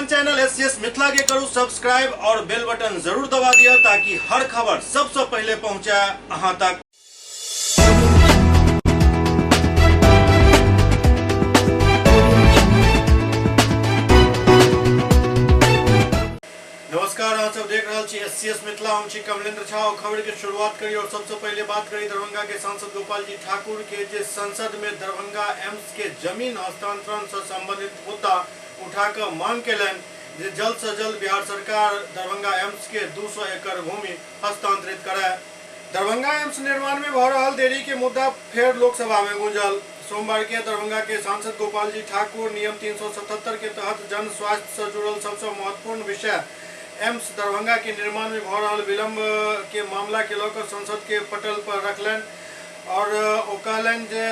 अपन channel SCS Mithila के करू सब्सक्राइब और बेल बटन जरूर दबा दिया ताकि हर खबर सबसे पहले पहुंचे अहां तक। नमस्कार, अहाँ सब देख रहल छी एससीएस मिथिला। हम छी कमलेंद्र झा और खबर के शुरुआत करी और सबसे पहले बात करी दरभंगा के सांसद गोपाल जी ठाकुर के, जे संसद में दरभंगा एम्स के जमीन हस्तांतरण से संबंधित मुद्दा उठाकर मांग केलनि जे जल्द से जल्द बिहार सरकार दरभंगा एम्स के 200 एकड़ भूमि हस्तांतरित करे। दरभंगा एम्स निर्माण में भऽ रहल देरी के मुद्दा फेर लोकसभा में गूंजल। सोमवार के दरभंगा के सांसद गोपाल जी ठाकुर नियम 377 के तहत जन स्वास्थ्य से जुड़ल सबसे महत्वपूर्ण विषय एम्स दरभंगा के निर्माण में भऽ रहल विलंब के मामला के लऽ कऽ संसद के पटल पर रखलनि और ओ कहलनि जे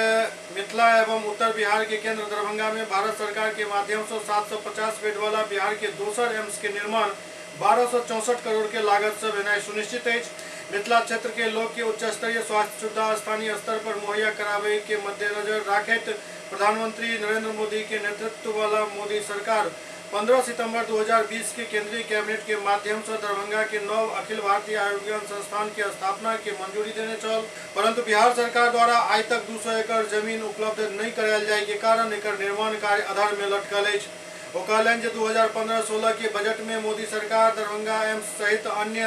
मिथिला एवं उत्तर बिहार के केंद्र दरभंगा में भारत सरकार के माध्यम से 750 बेड वाला बिहार के दोसर एम्स के निर्माण 1264 करोड़ के लागत से भेनाइ सुनिश्चित अछि। मिथिला क्षेत्र के लोक के उच्च स्तरीय स्वास्थ्य सुविधा स्थानीय स्तर पर मुहैया कराबय के मद्देनजर राखैत प्रधानमंत्री नरेंद्र मोदी के नेतृत्व वाला मोदी सरकार 15 सितंबर 2020 के केंद्रीय कैबिनेट के माध्यम से दरभंगा के नव अखिल भारतीय आयुर्विज्ञान संस्थान के स्थापना के मंजूरी देने छल, परंतु बिहार सरकार द्वारा आइ तक 200 एकड़ जमीन उपलब्ध नहि करायल जाय के कारण एकर निर्माण कार्य अधर में लटकल अछि। ओ कहलनि जे 2015-16 के बजट में मोदी सरकार दरभंगा एम्स सहित अन्य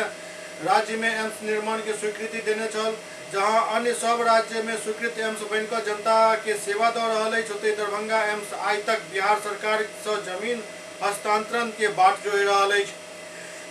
राज्य में एम्स निर्माण के स्वीकृति देने छल। जहां अन्य सब राज्य में स्वीकृत एम्स बनिकऽ जनता के सेवा दऽ रहल अछि, ओतहि दरभंगा एम्स आइ तक बिहार सरकार सँ जमीन हस्तांतरण के बाट जोहि रहल अछि।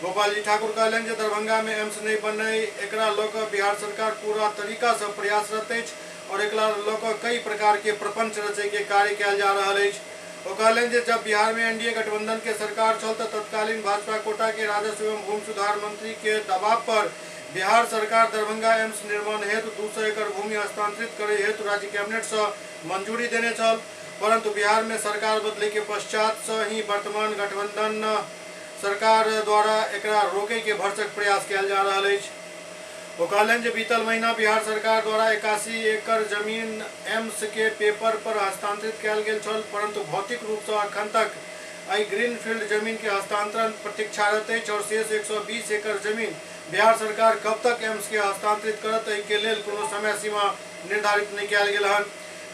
गोपाल जी ठाकुर कहलनि जे दरभंगा में एम्स नहि बनय एकरा लऽ कऽ बिहार सरकार पूरा तरीका सँ प्रयासरत अछि और एकरा लऽ कऽ कई प्रकार के प्रपंच रचय के कार्य कयल जा रहल अछि। ओ कहलनि जे जब बिहार में एनडीए गठबंधन के सरकार छल तऽ तत्कालीन भाजपा कोटा के राजस्व एवं भूमि सुधार मंत्री के दबाव पर बिहार सरकार दरभंगा एम्स निर्माण हेतु 200 एकड़ भूमि हस्तांतरित करय हेतु राज्य कैबिनेट सँ मंजूरी देने छल, परंतु बिहार में सरकार बदलय के पश्चात सँ ही वर्तमान गठबंधन सरकार द्वारा एकरा रोकय के भरसक प्रयास कयल जा रहल अछि। ओ कहलनि जे बीतल महीना बिहार सरकार द्वारा 81 एकड़ जमीन एम्स के पेपर पर हस्तांतरित कयल गेल छल, परंतु भौतिक रूप सँ अखन तक एहि ग्रीन फील्ड जमीन के हस्तांतरण प्रतीक्षारत अछि और शेष 120 एकड़ जमीन बिहार सरकार कब तक एम्स के हस्तांतरित करत एहि के लेल कोनो समय सीमा निर्धारित नहि कयल गेल हन।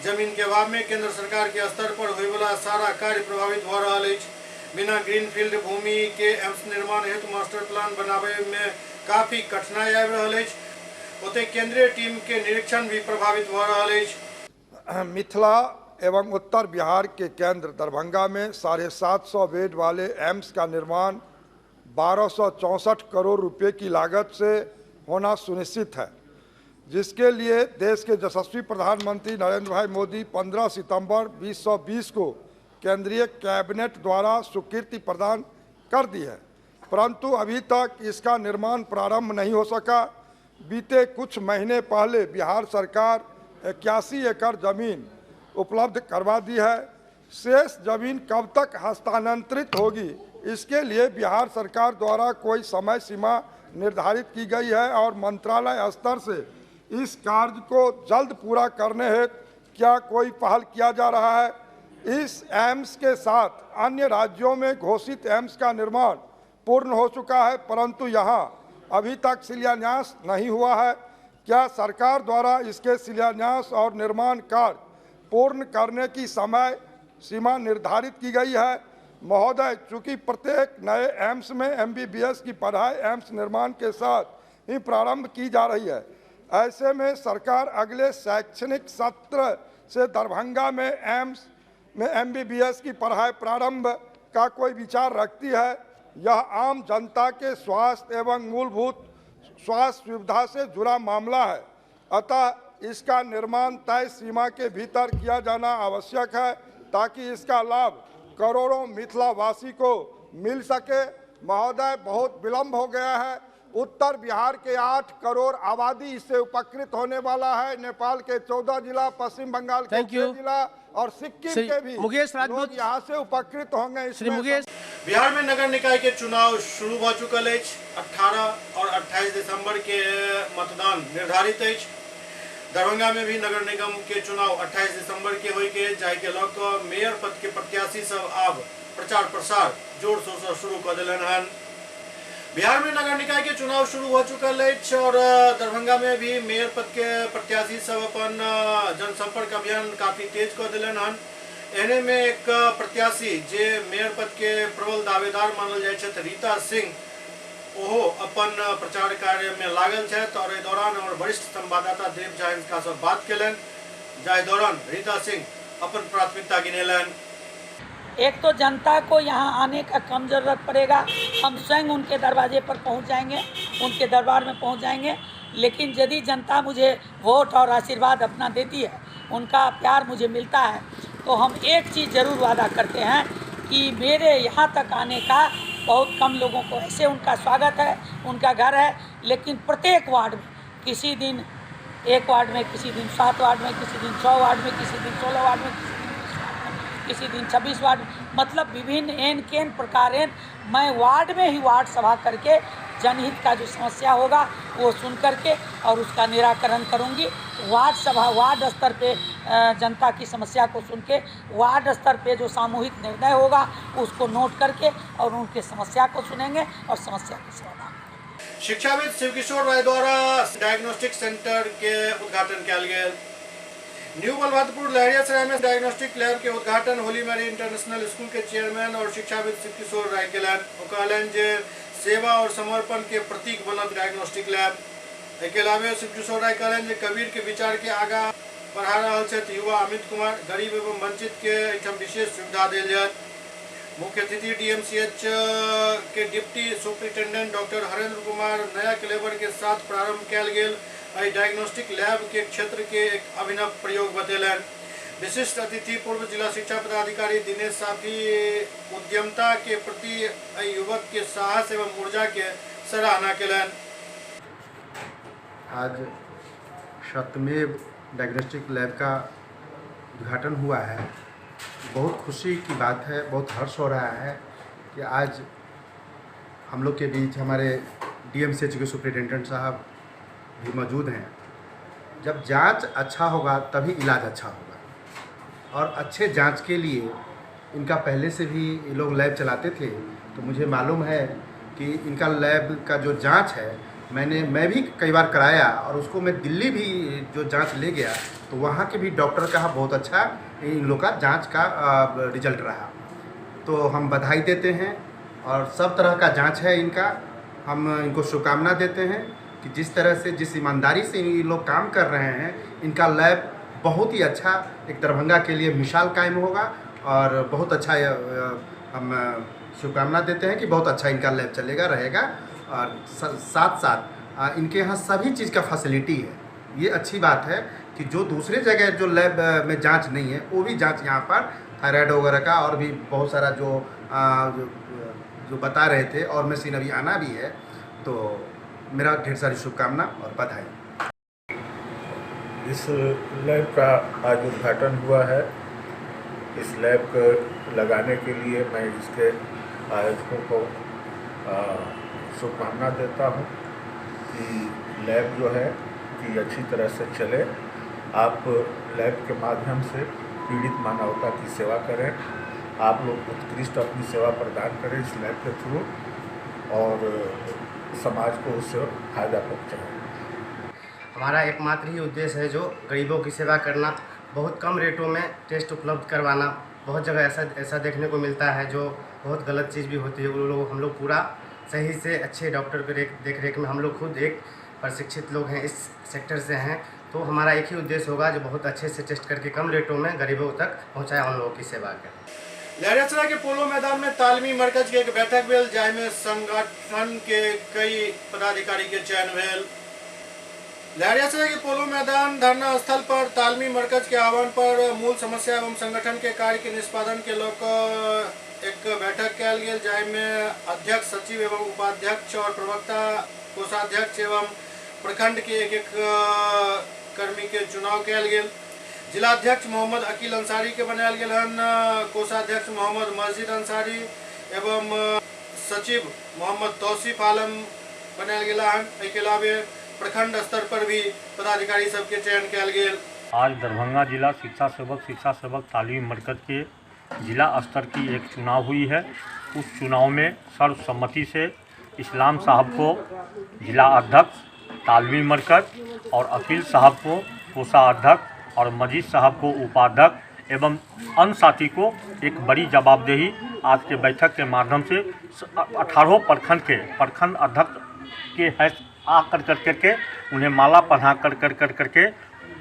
जमीन के अभाव में केंद्र सरकार के स्तर पर होयवला सारा कार्य प्रभावित भऽ रहल अछि। बिना ग्रीन फील्ड भूमि के एम्स निर्माण हेतु मास्टर प्लान बनाबय में काफी कठिनाई आबि रहल अछि। ओतहि केंद्रीय टीम के निरीक्षण भी प्रभावित भऽ रहल अछि। मिथिला एवं उत्तर बिहार के केंद्र दरभंगा में 750 बेड वाले एम्स का निर्माण 1264 करोड़ रुपए की लागत से होना सुनिश्चित है, जिसके लिए देश के यशस्वी प्रधानमंत्री नरेंद्र भाई मोदी 15 सितंबर 2020 को केंद्रीय कैबिनेट द्वारा स्वीकृति प्रदान कर दी है, परंतु अभी तक इसका निर्माण प्रारंभ नहीं हो सका। बीते कुछ महीने पहले बिहार सरकार 81 एकड़ जमीन उपलब्ध करवा दी है। शेष जमीन कब तक हस्तांतरित होगी, इसके लिए बिहार सरकार द्वारा कोई समय सीमा निर्धारित की गई है और मंत्रालय स्तर से इस कार्य को जल्द पूरा करने हेतु क्या कोई पहल किया जा रहा है। इस एम्स के साथ अन्य राज्यों में घोषित एम्स का निर्माण पूर्ण हो चुका है, परंतु यहाँ अभी तक शिलान्यास नहीं हुआ है। क्या सरकार द्वारा इसके शिलान्यास और निर्माण कार्य पूर्ण करने की समय सीमा निर्धारित की गई है? महोदय, चूँकि प्रत्येक नए एम्स में एमबीबीएस की पढ़ाई एम्स निर्माण के साथ ही प्रारंभ की जा रही है, ऐसे में सरकार अगले शैक्षणिक सत्र से दरभंगा में एम्स में एमबीबीएस की पढ़ाई प्रारंभ का कोई विचार रखती है? यह आम जनता के स्वास्थ्य एवं मूलभूत स्वास्थ्य सुविधा से जुड़ा मामला है, अतः इसका निर्माण तय सीमा के भीतर किया जाना आवश्यक है ताकि इसका लाभ करोड़ों मिथिलावासी को मिल सके। महोदय, बहुत विलंब हो गया है। उत्तर बिहार के 8 करोड़ आबादी इससे उपकृत होने वाला है। नेपाल के 14 जिला, पश्चिम बंगाल के 6 जिला और सिक्किम के भी मुकेश राजपूत यहाँ से उपकृत होंगे। श्री मुकेश, बिहार में नगर निकाय के चुनाव शुरू भ चुकल अछि। 18 और 28 दिसंबर के मतदान निर्धारित अछि। दरभंगा में भी नगर निगम के चुनाव 28 दिसंबर के होय के, जाहि के लऽ कऽ मेयर पद के प्रत्याशी सब आब प्रचार प्रसार जोर शोर से शुरू कऽ देलनि हन। बिहार में नगर निकाय के चुनाव शुरू हो चुकल अछि और दरभंगा में भी मेयर पद के प्रत्याशी सब अपन जनसंपर्क अभियान काफी तेज कऽ देलनि हन। एहने में एक प्रत्याशी जे मेयर पद के प्रबल दावेदार मानल जाइ छथि रीता सिंह, ओहो अपन प्रचार कार्य में लागल छथि और एहि दौरान हमर वरिष्ठ संवाददाता देव झा हिनका से बात केलनि, जाहि दौरान रीता सिंह अपन प्राथमिकता गिनेलनि। एक तो जनता को यहाँ आने का कम ज़रूरत पड़ेगा, हम स्वयं उनके दरवाजे पर पहुँच जाएंगे, उनके दरबार में पहुँच जाएंगे। लेकिन यदि जनता मुझे वोट और आशीर्वाद अपना देती है, उनका प्यार मुझे मिलता है, तो हम एक चीज़ ज़रूर वादा करते हैं कि मेरे यहाँ तक आने का बहुत कम लोगों को ऐसे उनका स्वागत है, उनका घर है, लेकिन प्रत्येक वार्ड में किसी दिन एक वार्ड में, किसी दिन 7 वार्ड में, किसी दिन 100 वार्ड में, किसी दिन 16 वार्ड में, किसी दिन 20 वार्ड में, किसी दिन 26 वार्ड, मतलब विभिन्न एन केन प्रकारेण मैं वार्ड में ही वार्ड सभा करके जनहित का जो समस्या होगा वो सुन करके और उसका निराकरण करूंगी। वार्ड सभा वार्ड स्तर पे जनता की समस्या को सुन के वार्ड स्तर पे जो सामूहिक निर्णय होगा उसको नोट करके और उनके समस्या को सुनेंगे और समस्या का समाधान। शिक्षाविद शिवकिशोर राय द्वारा डायग्नोस्टिक सेंटर के उद्घाटन कयल गेल। न्यू बलभद्रपुर लहरियासराय में डायग्नोस्टिक लैब के उद्घाटन होली मैरी इंटरनेशनल स्कूल के चेयरमैन और शिक्षाविद शिवकिशोर राय केलनि। ओ कहलनि जे सेवा और समर्पण के प्रतीक बनत डायग्नोस्टिक लैब। एहिके अलावे शिवकिशोर राय कहलनि जे कबीर के विचार के आगा बढ़ा रहल छथि युवा अमित कुमार, गरीब एवं वंचित के एहिठाम विशेष सुविधा देल जायत। मुख्य अतिथि डीएमसीएच के deputy superintendent doctor Harendra Kumar नया क्लेवर के साथ प्रारंभ कयल गेल एहि डायग्नोस्टिक लैब के क्षेत्र के एक अभिनव प्रयोग बतेलनि। विशिष्ट अतिथि पूर्व जिला शिक्षा पदाधिकारी दिनेश साफी उद्यमता के प्रति एहि युवक के साहस एवं ऊर्जा के सराहना केलनि। आज सत्यमेव डायग्नोस्टिक लैब का उद्घाटन हुआ है। बहुत खुशी की बात है, बहुत हर्ष हो रहा है कि आज हम लोग के बीच हमारे डीएमसीएच के सुपरिटेंडेंट साहब भी मौजूद हैं। जब जांच अच्छा होगा तभी इलाज अच्छा होगा और अच्छे जांच के लिए इनका पहले से भी ये लोग लैब चलाते थे, तो मुझे मालूम है कि इनका लैब का जो जांच है मैं भी कई बार कराया और उसको मैं दिल्ली भी जो जांच ले गया तो वहाँ के भी डॉक्टर का बहुत अच्छा इन लोग का जांच का रिजल्ट रहा। तो हम बधाई देते हैं और सब तरह का जांच है इनका, हम इनको शुभकामना देते हैं कि जिस तरह से जिस ईमानदारी से ये लोग काम कर रहे हैं, इनका लैब बहुत ही अच्छा एक दरभंगा के लिए मिसाल कायम होगा और बहुत अच्छा हम शुभकामना देते हैं कि बहुत अच्छा इनका लैब चलेगा रहेगा। और साथ साथ इनके यहाँ सभी चीज़ का फैसिलिटी है। ये अच्छी बात है कि जो दूसरे जगह जो लैब में जांच नहीं है वो भी जांच यहाँ पर थायराइड वगैरह का और भी बहुत सारा जो जो बता रहे थे और मशीन अभी आना भी है। तो मेरा ढेर सारी शुभकामना और बधाई। इस लैब का आज उद्घाटन हुआ है। इस लैब को लगाने के लिए मैं इसके आयोजकों को शुभकामना देता हूँ कि लैब जो है कि अच्छी तरह से चले। आप लैब के माध्यम से पीड़ित मानवता की सेवा करें, आप लोग उत्कृष्ट अपनी सेवा प्रदान करें इस लैब के थ्रू और समाज को उससे फायदा पहुँचाएँ। हमारा एकमात्र ही उद्देश्य है जो गरीबों की सेवा करना, बहुत कम रेटों में टेस्ट उपलब्ध करवाना। बहुत जगह ऐसा ऐसा देखने को मिलता है जो बहुत गलत चीज़ भी होती है, वो लोग हम लोग पूरा सही से अच्छे डॉक्टर के देख रेख में, हम लोग खुद एक प्रशिक्षित लोग हैं, इस सेक्टर से हैं, तो हमारा एक ही उद्देश्य होगा जो बहुत अच्छे से टेस्ट करके कम रेटों में गरीबों तक पहुँचाए, उन लोगों की सेवा करें। लहरियासराय के पोलो मैदान में तालमी मरकज के एक बैठक भेल, जाहिमे संगठन के कई पदाधिकारी के चयन भेल। लहरियासराय के पोलो मैदान धरना स्थल पर तालमी मरकज के आह्वान पर मूल समस्या एवं संगठन के कार्य के निष्पादन के लऽ कऽ एक बैठक कयल गेल, जाहिमे अध्यक्ष, सचिव एवं उपाध्यक्ष और प्रवक्ता, कोषाध्यक्ष एवं प्रखंड के एक एक कर्मी के चुनाव कयल गेल। जिलाध्यक्ष मोहम्मद अकील अंसारी के बनायल गेल हन, कोषाध्यक्ष मोहम्मद मस्जिद अंसारी एवं सचिव मोहम्मद तौसीफ आलम बनायल गेल हन। एहिके अलावे प्रखंड स्तर पर भी पदाधिकारी सबके चयन कयल गेल। आज दरभंगा जिला शिक्षा सेवक तालीम मरकज के जिला स्तर की एक चुनाव हुई है। उस चुनाव में सर्वसम्मति से इस्लाम साहब को जिला अध्यक्ष तालवी मरकज और अकील साहब को कोषाध्यक्ष और मजीद साहब को उपाध्यक्ष एवं अन्य साथी को एक बड़ी जवाबदेही आज के बैठक के माध्यम से 18 प्रखंड के प्रखंड अध्यक्ष के हैस आ कर कर करके उन्हें माला पहना कर कर कर करके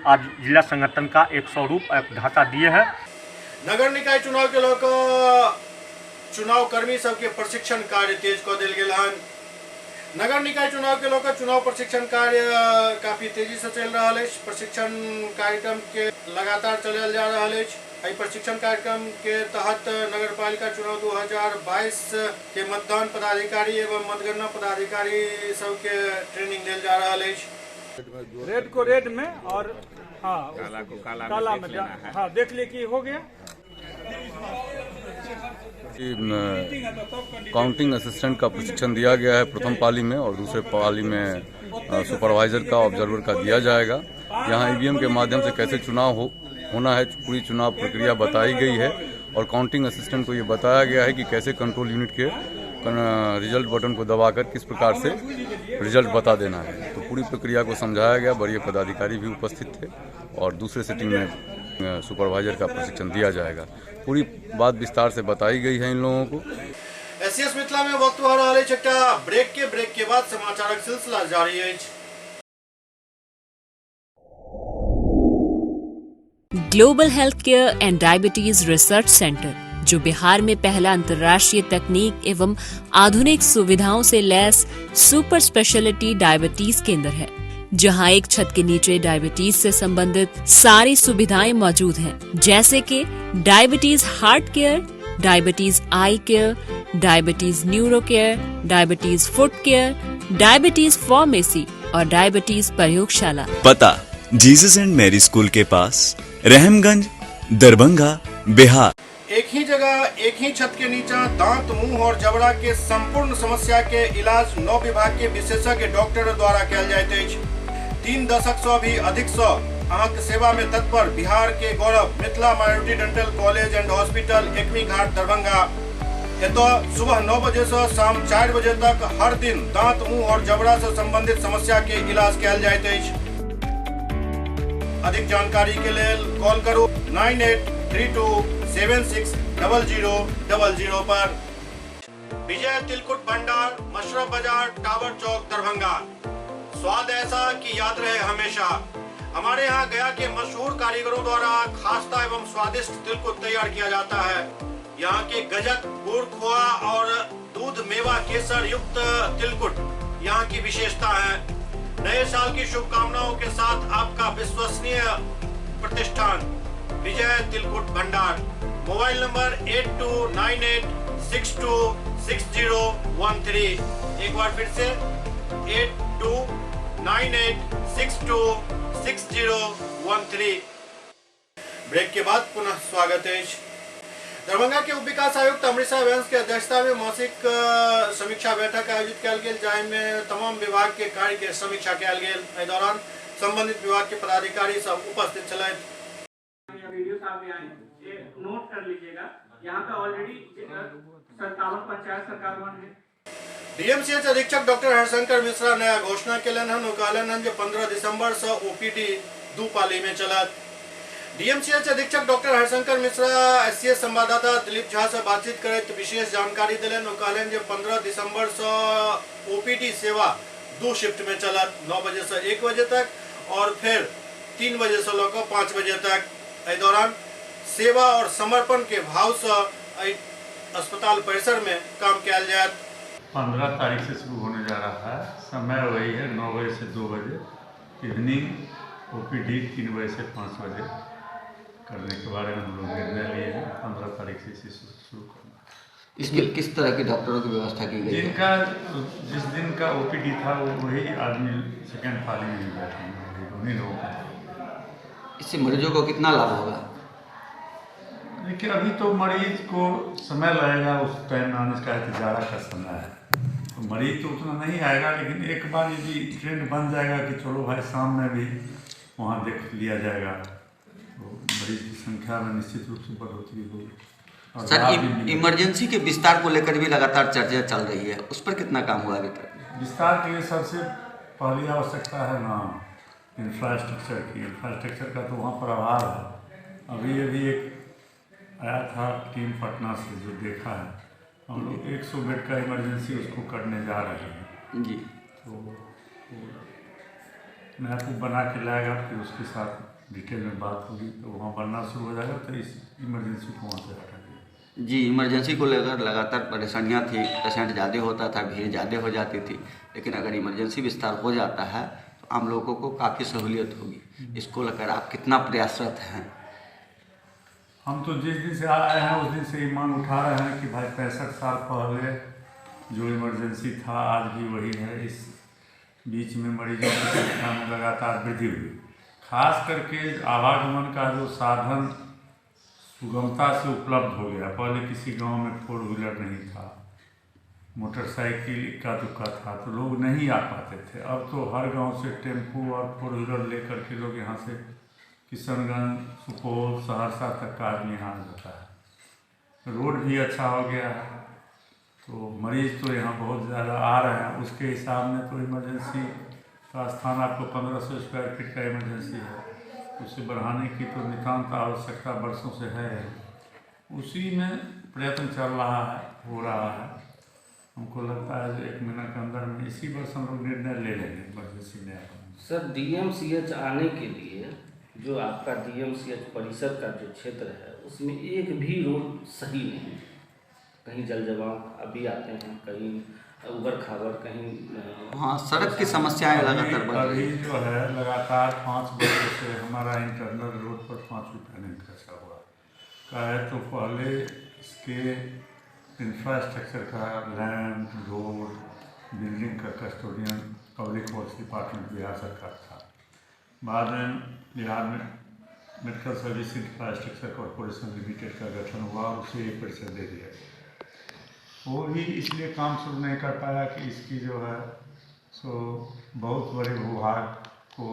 आज जिला संगठन का एक स्वरूप एक ढांचा दिए हैं। नगर निकाय चुनाव के लऽ चुनाव कर्मी सबके प्रशिक्षण कार्य तेज कऽ देल गेल हन। नगर निकाय चुनाव के लऽ चुनाव प्रशिक्षण कार्य काफी तेजी से चलि रहल अछि। प्रशिक्षण कार्यक्रम के लगातार चलल जा रहल अछि। एहि प्रशिक्षण कार्यक्रम के तहत नगरपालिका चुनाव 2022 के मतदान पदाधिकारी एवं मतगणना पदाधिकारी सबके ट्रेनिंग देल जा रहल अछि। रेड को रेड में और हाँ काला को काला में हाँ देख लिए कि हो गया। काउंटिंग असिस्टेंट का प्रशिक्षण दिया गया है प्रथम पाली में और दूसरे पाली में सुपरवाइजर का ऑब्जर्वर का दिया जाएगा। यहाँ ईवीएम के माध्यम से कैसे चुनाव होना है पूरी चुनाव प्रक्रिया बताई गई है और काउंटिंग असिस्टेंट को ये बताया गया है कि कैसे कंट्रोल यूनिट के रिजल्ट बटन को दबाकर किस प्रकार से रिजल्ट बता देना है। तो पूरी प्रक्रिया को समझाया गया, वरीय पदाधिकारी भी उपस्थित थे और दूसरे सिटिंग में सुपरवाइजर का प्रशिक्षण दिया जाएगा। पूरी बात विस्तार से बताई गई है इन लोगों को। एससीएस मिथिला में वक्त भऽ रहल अछि एकटा ब्रेक के बाद समाचारक सिलसिला जारी अछि। Global health care and diabetes research centre, जो बिहार में पहला अंतर्राष्ट्रीय तकनीक एवं आधुनिक सुविधाओं से लैस सुपर स्पेशलिटी डायबिटीज केंद्र है, जहां एक छत के नीचे डायबिटीज से संबंधित सारी सुविधाएं मौजूद हैं, जैसे कि diabetes heart care, diabetes eye care, diabetes neuro care, diabetes foot care, diabetes pharmacy और डायबिटीज प्रयोगशाला। पता जीसस एंड मैरी स्कूल के पास, रहमगंज, दरभंगा, बिहार। एक ही जगह एक ही छत के नीचा दांत, मुंह और जबड़ा के संपूर्ण समस्या के इलाज 9 विभाग के विशेषज्ञ डॉक्टर द्वारा कयल जाइत अछि। 3 दशक से भी अधिक से अहाँके सेवा में तत्पर बिहार के गौरव Mithila minority dental college and hospital, Ekmi Ghat, Darbhanga. एतऽ सुबह 9 बजे से शाम 4 बजे तक हर दिन दांत, मुंह और जबड़ा से संबंधित समस्या के इलाज कयल जाइत अछि। अधिक जानकारी के लेल कॉल करू 9832 760000 पर। विजय तिलकुट भंडार, मशरफ बाजार, टावर चौक, दरभंगा। स्वाद ऐसा कि याद रहे हमेशा। हमारे यहाँ गया के मशहूर कारीगरों द्वारा खास्ता एवं स्वादिष्ट तिलकुट तैयार किया जाता है। यहाँ के गजक, गुड़, खोआ और दूध मेवा केसर युक्त तिलकुट यहाँ की विशेषता है। नए साल की शुभकामनाओं के साथ आपका विश्वसनीय प्रतिष्ठान विजय तिलकुट भंडार। Mobile number 8298626013। एक बार फिर से 8298626013। ब्रेक के बाद पुनः स्वागत है। दरभंगा के उप विकास आयुक्त अमृता वंश के अध्यक्षता में मासिक समीक्षा बैठक आयोजित कयल गेल, जाहि में तमाम विभाग के कार्य के समीक्षा कयल गेल। एहि दौरान संबंधित विभाग के पदाधिकारी सब उपस्थित छलथि। ये नोट कर लीजिएगा, यहाँ पे ऑलरेडी 57 पंचायत सरकार वन है। डीएमसीएच अधीक्षक डॉक्टर हरशंकर मिश्रा नया घोषणा केलनि हन। ओ कहलनि हन जे 15 दिसंबर से ओपीडी 2 पाली में चलत। डीएमसीएच अधीक्षक डॉक्टर हरशंकर मिश्रा एससीएस संवाददाता दिलीप झा से बातचीत करैत विशेष जानकारी देलनि। ओ कहलनि जे 15 दिसंबर से ओपीडी सेवा 2 शिफ्ट में चलत, 9 बजे से 1 बजे तक और फिर 3 बजे से लऽ कऽ 5 बजे तक। एहि दौरान सेवा और समर्पण के भाव से अस्पताल परिसर में काम कयल जायत। 15 तारीख से शुरू होने जा रहा है। समय वही है, 9 बजे से 2 बजे, इवनिंग ओपीडी 3 बजे से 5 बजे करने के बारे में हम लोग निर्णय लिए हैं। 15 तारीख से इसे शुरू करना। इसमें किस तरह के डॉक्टरों की व्यवस्था की गई है? जिनका जिस दिन का ओपीडी था वो वही आदमी सेकेंड पाली में भी बैठेंगे, उन्हीं लोगों का। इससे मरीजों को कितना लाभ होगा? देखिए, अभी तो मरीज को समय लगेगा उस टाइम में आने का, है जाड़ा का समय है तो मरीज तो उतना नहीं आएगा, लेकिन एक बार यदि ट्रेंड बन जाएगा कि चलो भाई शाम में भी वहाँ देख लिया जाएगा तो मरीज की संख्या में निश्चित रूप से बढ़ोतरी होगी। और सर, लाभ भी मिले। इमरजेंसी के विस्तार को लेकर भी लगातार चर्चा चल रही है, उस पर कितना काम हुआ अभी तक? विस्तार के लिए सबसे पहली आवश्यकता है ना इंफ्रास्ट्रक्चर की। इंफ्रास्ट्रक्चर का तो वहाँ पर अभाव है। अभी अभी एक आया था टीम पटना से जो देखा है, हम लोग 100 बेड का इमरजेंसी उसको करने जा रहे हैं जी। तो मैप बना के लाएगा, फिर उसके साथ डिटेल में बात होगी, तो वहाँ बनना शुरू हो जाएगा, तो इस इमरजेंसी को वहाँ से हटा दिया। जी, इमरजेंसी को लेकर लगातार परेशानियां थी, पेशेंट ज़्यादा होता था, भीड़ ज़्यादा हो जाती थी, लेकिन अगर इमरजेंसी विस्तार हो जाता है तो आम लोगों को काफ़ी सहूलियत होगी। इसको लेकर आप कितना प्रयासरत हैं? हम तो जिस दिन से आए हैं उस दिन से ये मांग उठा रहे हैं कि भाई 65 साल पहले जो इमरजेंसी था आज भी वही है। इस बीच में मरीजों की संख्या में लगातार वृद्धि हुई, खास करके आवागमन का जो साधन सुगमता से उपलब्ध हो गया। पहले किसी गांव में 4 व्हीलर नहीं था, मोटरसाइकिल इक्का दुक्का था, तो लोग नहीं आ पाते थे। अब तो हर गांव से टेम्पू और 4 व्हीलर लेकर के लोग यहाँ से किशनगंज, सुपौल, सहरसा तक का आदमी यहाँ आ जाता है। रोड भी अच्छा हो गया है, तो मरीज़ तो यहाँ बहुत ज़्यादा आ रहे हैं। उसके हिसाब में तो इमरजेंसी का स्थान आपको 1500 स्क्वायर फीट का इमरजेंसी है, उसे बढ़ाने की तो नितांत आवश्यकता वर्षों से है। उसी में प्रयत्न चल रहा है, हो रहा है। हमको लगता है जो 1 महीना के अंदर में इसी वर्ष हम लोग निर्णय ले लेंगे इमरजेंसी नया। सर, डीएमसीएच आने के लिए जो आपका डीएमसीएच परिसर का जो क्षेत्र है उसमें एक भी रोड सही नहीं है। कहीं जल जमाव अभी आते हैं, कहीं उबर खाबर, कहीं हाँ, सड़क की समस्याएं लगातार बढ़ रही अभी जो है लगातार 5 वर्षों से हमारा इंटरनल रोड पर 5 रुपया नहीं खर्चा हुआ का है। तो पहले इसके इंफ्रास्ट्रक्चर का लैंड, रोड, बिल्डिंग का custodian public works department Bihar सरकार था। बाद में बिहार में medical service infrastructure corporation limited का गठन हुआ और उसे ये परिसर दे दिया गया। वो भी इसलिए काम शुरू नहीं कर पाया कि इसकी जो है सो बहुत बड़े भूभाग को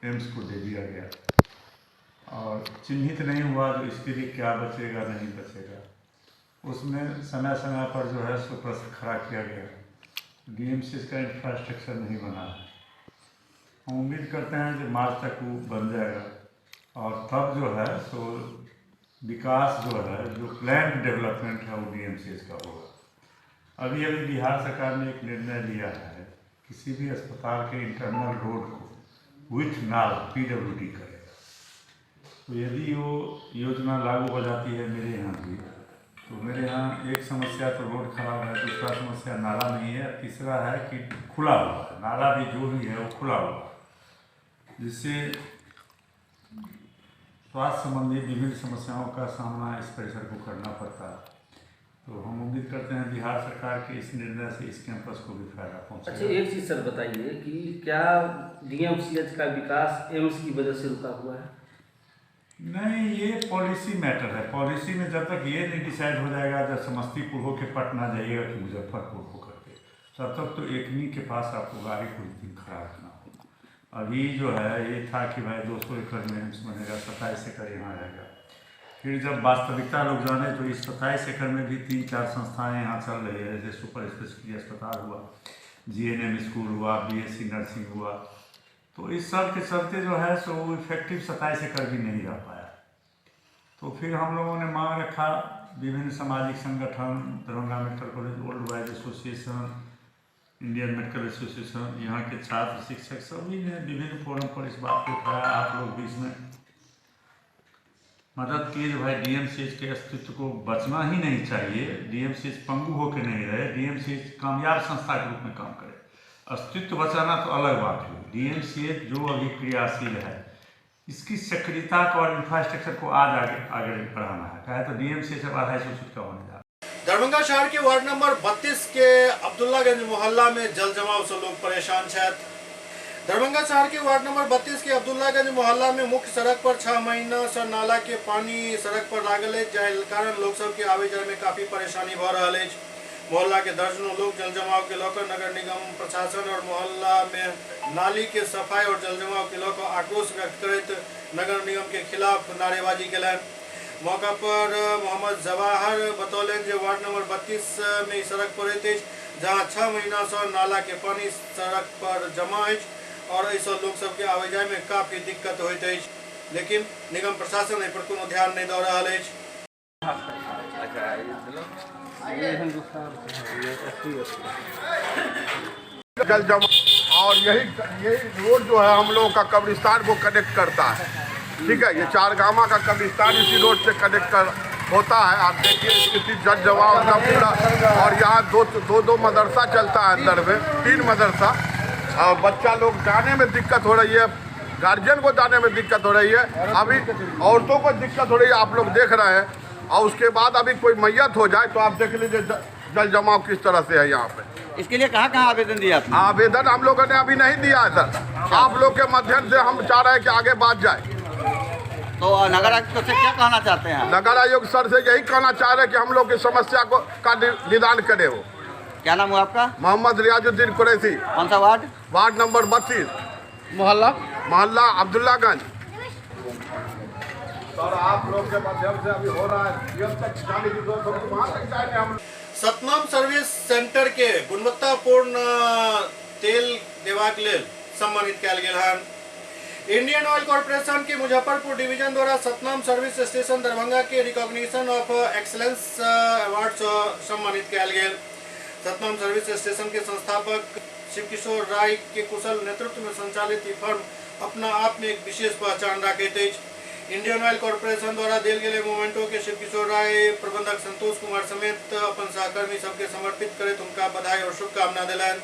एम्स को दे दिया गया और चिन्हित नहीं हुआ जो इसके लिए क्या बचेगा नहीं बचेगा। उसमें समय समय पर जो है सो प्रश्न खड़ा किया गया। डीएमसी का इंफ्रास्ट्रक्चर नहीं बना है। हम उम्मीद करते हैं कि मार्च तक वो बन जाएगा और तब जो है सो विकास जो है, जो प्लान डेवलपमेंट है वो डीएमसीएच का होगा। अभी अभी बिहार सरकार ने एक निर्णय लिया है, किसी भी अस्पताल के इंटरनल रोड को विथ नाला पीडब्ल्यूडी करेगा। तो यदि वो योजना लागू हो जाती है मेरे यहाँ भी, तो मेरे यहाँ एक समस्या तो रोड खराब है, दूसरा समस्या नाला नहीं है, तीसरा है कि खुला हुआ है नाला भी, जो भी है वो खुला हुआ है, जिससे स्वास्थ्य संबंधी विभिन्न समस्याओं का सामना इस परिसर को करना पड़ता है। तो हम उम्मीद करते हैं बिहार सरकार के इस निर्णय से इस कैंपस को भी फायदा पहुँचेगा। अच्छा, एक चीज़ सर बताइए कि क्या डीएमसीएच का विकास एम्स की वजह से रुका हुआ है? नहीं, ये पॉलिसी मैटर है। पॉलिसी में जब तक ये नहीं डिसाइड हो जाएगा, जब समस्तीपुर हो के पटना जाइएगा कि मुजफ्फरपुर हो करके, तब तक तो एकनी के पास आपको गाड़ी कुछ दिन खड़ा रखना होगा। अभी जो है ये था कि भाई 200 एकड़ में एम्स बनेगा, 27 एकड़ यहाँ रहेगा। फिर जब वास्तविकता लोग जाने तो इस 27 एकड़ में भी 3-4 संस्थाएँ यहाँ चल रही है, जैसे सुपर स्पेशलिटी अस्पताल हुआ, जीएनएम स्कूल हुआ, बीएससी नर्सिंग हुआ, तो इस सब के चलते जो है सो वो इफेक्टिव 27 एकड़ भी नहीं रह पाया। तो फिर हम लोगों ने मांग रखा, विभिन्न सामाजिक संगठन, Darbhanga medical college, old boys association, Indian medical association, यहाँ के छात्र शिक्षक सभी ने विभिन्न फोरम पर इस बात को उठाया। आप लोग भी इसमें मदद किए जो भाई डीएमसीएच के अस्तित्व को बचना ही नहीं चाहिए, डीएमसीएच पंगु होकर नहीं रहे, डीएमसीएच कामयाब संस्था के रूप में काम करे। अस्तित्व बचाना तो अलग बात है, डीएमसीएच जो अभी क्रियाशील है इसकी सक्रियता को और इंफ्रास्ट्रक्चर को आज आगे आगे बढ़ाना है। कहे तो डीएमसीएच अब 250 सीट का होने जा रहा है। दरभंगा शहर के वार्ड नंबर 32 के अब्दुल्लागंज मोहल्ला में जल जमाव से लोग परेशान छथि। दरभंगा शहर के वार्ड नंबर 32 के अब्दुल्लागंज मोहल्ला में मुख्य सड़क पर 6 महीना से नाला के पानी सड़क पर लागल अछि, जाहि कारण लोग सब के आवे जाय में काफी परेशानी भ रहल अछि। मोहल्ला के दर्जनों लोग जल जमाव के लऽ नगर निगम प्रशासन और मोहल्ला में नाली के सफाई और जल जमाव के लऽ आक्रोश व्यक्त करैत नगर निगम के खिलाफ नारेबाजी केलनि। मौका पर मोहम्मद जवाहर बतौलनि जे वार्ड नंबर 32 में ई सड़क पड़ैत अछि, जहां 6 महीना से नाला के पानी सड़क पर जमा अछि और एहिसँ लोक सबके आवे जाय में काफी दिक्कत होइत अछि, लेकिन निगम प्रशासन एहि पर कोनो ध्यान नहीं दऽ रहल अछि। जल जमा और यही रोड जो है हम लोगों का कब्रिस्तान को कनेक्ट करता है, ठीक है। ये चारगामा का कब्रिस्तान इसी रोड से कनेक्ट कर होता है। आप देखिए स्थिति जल जमाव का पूरा। और यहाँ दो दो मदरसा चलता है अंदर में, 3 मदरसा। और बच्चा लोग जाने में दिक्कत हो रही है, गार्जियन को जाने में दिक्कत हो रही है, अभी औरतों को दिक्कत हो रही है, आप लोग देख रहे हैं। और उसके बाद अभी कोई मैयत हो जाए तो आप देख लीजिए जल जमाव किस तरह से है यहाँ पे। इसके लिए कहाँ कहाँ आवेदन दिया आपने? आवेदन हम लोगों ने अभी नहीं दिया है सर। आप लोग के माध्यम से हम चाह रहे हैं कि आगे बात जाए। तो नगर आयुक्त से क्या कहना चाहते हैं? नगर आयुक्त सर से यही कहना चाह रहे हैं कि हम लोग की समस्या को का निदान करे। वो क्या नाम हुआ आपका? मोहम्मद रियाजुद्दीन कुरैशी। कौन सा वार्ड? वार्ड नंबर 32, मोहल्ला अब्दुल्लागंज। सर आप लोग के माध्यम से अभी हो रहा है, तक जाने की जरूरत होगी वहाँ तक जाएंगे हम। सतनाम सर्विस सेंटर के गुणवत्तापूर्ण तेल देबाक लेल सम्मानित कयल गेल हन। इंडियन ऑयल कॉर्पोरेशन के मुजफ्फरपुर डिवीजन द्वारा सतनाम सर्विस स्टेशन दरभंगा के रिकॉग्निशन ऑफ एक्सलेंस अवार्ड से सम्मानित कयल गेल। सतनाम सर्विस स्टेशन के संस्थापक शिवकिशोर राय के कुशल नेतृत्व में संचालित ई फर्म अपना आप में एक विशेष पहचान रखैत अछि। इंडियन ऑयल कॉर्पोरेशन द्वारा देल गेल मोमेंटो के शिवकिशोर राय प्रबंधक संतोष कुमार समेत अपन सहकर्मी सबके समर्पित करैत हुनका बधाई और शुभकामना देलनि।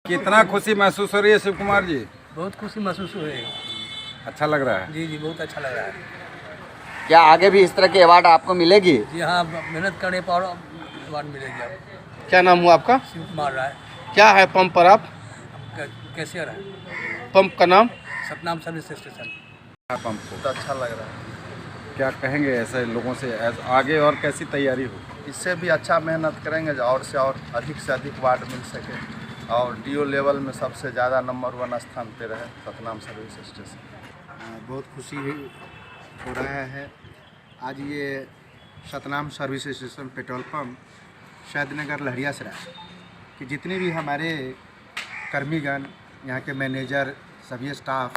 कितना खुशी महसूस हो रही है शिव कुमार जी? बहुत खुशी महसूस हो रही है। अच्छा लग रहा है? जी जी, बहुत अच्छा लग रहा है। क्या आगे भी इस तरह के अवार्ड आपको मिलेगी? जी हाँ, मेहनत करने पर अवार्ड मिलेगी आपको। क्या नाम हुआ आपका? शिव कुमार राय। क्या है पंप पर आप? कैशियर है। पंप का नाम? Satnam service station. पंप को अच्छा लग रहा है। क्या कहेंगे ऐसे लोगों से, आगे और कैसी तैयारी हो? इससे भी अच्छा मेहनत करेंगे और से और अधिक से अधिक वार्ड मिल सके और do level में सबसे ज़्यादा नंबर 1 स्थान पे रहे सतनाम सर्विस स्टेशन। बहुत खुशी हो रहा है आज ये Satnam service station petrol pump Shaidnagar Laheriasarai कि जितने भी हमारे कर्मीगण, यहाँ के मैनेजर, सभी स्टाफ,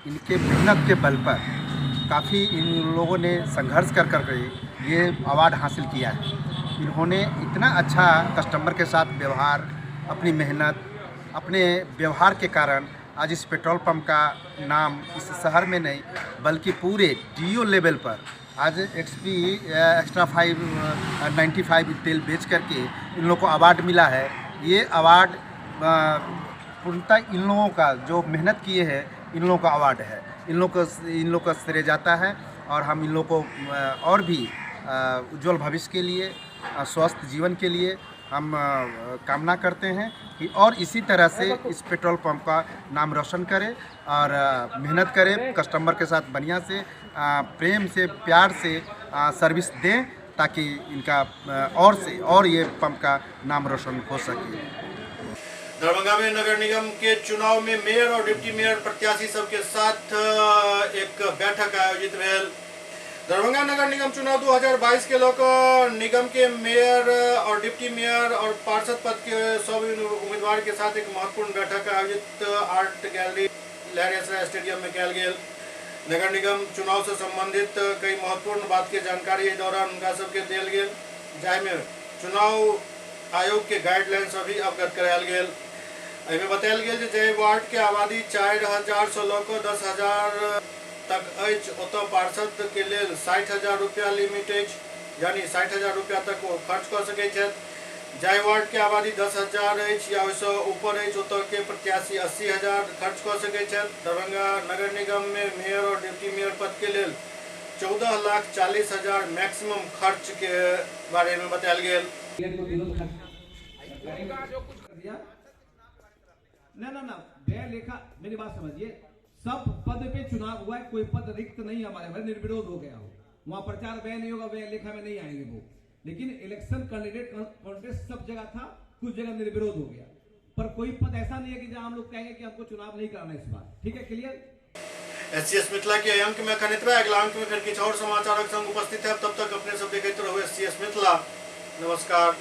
इनके मेहनत के बल पर काफ़ी इन लोगों ने संघर्ष कर कर के ये अवार्ड हासिल किया है। इन्होंने इतना अच्छा कस्टमर के साथ व्यवहार, अपनी मेहनत, अपने व्यवहार के कारण आज इस पेट्रोल पंप का नाम इस शहर में नहीं बल्कि पूरे do level पर आज एक्सपी एक्स्ट्रा 595 तेल बेच करके इन लोगों को अवार्ड मिला है। ये अवार्ड पूर्णतः इन लोगों का जो मेहनत किए हैं इन लोगों का अवार्ड है। इन लोगों का श्रेय जाता है और हम इन लोगों को और भी उज्जवल भविष्य के लिए, स्वस्थ जीवन के लिए हम कामना करते हैं कि और इसी तरह से इस पेट्रोल पंप का नाम रोशन करें और मेहनत करें, कस्टमर के साथ बढ़िया से प्रेम से प्यार से सर्विस दें ताकि इनका और से और ये पंप का नाम रोशन हो सके। दरभंगा में नगर निगम के चुनाव में मेयर और डिप्टी मेयर प्रत्याशी सबके साथ एक बैठक आयोजित भेल। दरभंगा नगर निगम चुनाव 2022 के लऽ कऽ निगम के मेयर और डिप्टी मेयर और पार्षद पद के सब उम्मीदवार के साथ एक महत्वपूर्ण बैठक आयोजित आर्ट गैलरी लहरियासराय स्टेडियम में कयल गेल। नगर निगम चुनाव से संबंधित कई महत्वपूर्ण बात के जानकारी एहि दौरान हुनका सबके देल गेल, जाहिमे चुनाव आयोग के गाइडलाइन से भी अवगत करायल गेल। एहिमे बतायल गेल जे जाहि वार्ड के आबादी 4000 से लऽ कऽ 10,000 तक अछि ओतऽ पार्षद के लेल 60,000 रुपया लिमिट अछि, यानी 60,000 रुपया तक ओ खर्च कऽ सकैत छथि। जाहि वार्ड के आबादी 10,000 अछि या ओहिसँ ऊपर अछि ओतऽ के प्रत्याशी 80,000 खर्च कऽ सकैत छथि। दरभंगा नगर निगम में मेयर और डिप्टी मेयर पद के लेल 14,40,000 मैक्सिमम खर्च के बारे में बतायल गेल। ना ना ना व्यय लेखा, मेरी बात समझिए, सब पद पे चुनाव हुआ है, कोई पद रिक्त नहीं हमारे, निर्विरोध हो गया हो, वहां प्रचार व्यय नहीं होगा, व्यय लेखा में नहीं आएंगे वो। लेकिन इलेक्शन कैंडिडेट कॉन्टेस्ट सब जगह था, कुछ जगह निर्विरोध हो गया, पर कोई पद ऐसा नहीं है कि जहां हम लोग कहेंगे कि हमको चुनाव नहीं कराना इस बार। ठीक है, क्लियर। एससीएस मिथिला के अंक में अखन एतबे। अगला अंक में फिर किछु और समाचारक संग उपस्थित है। तब तक अपने सब देखैत रहू एससीएस मिथिला। नमस्कार।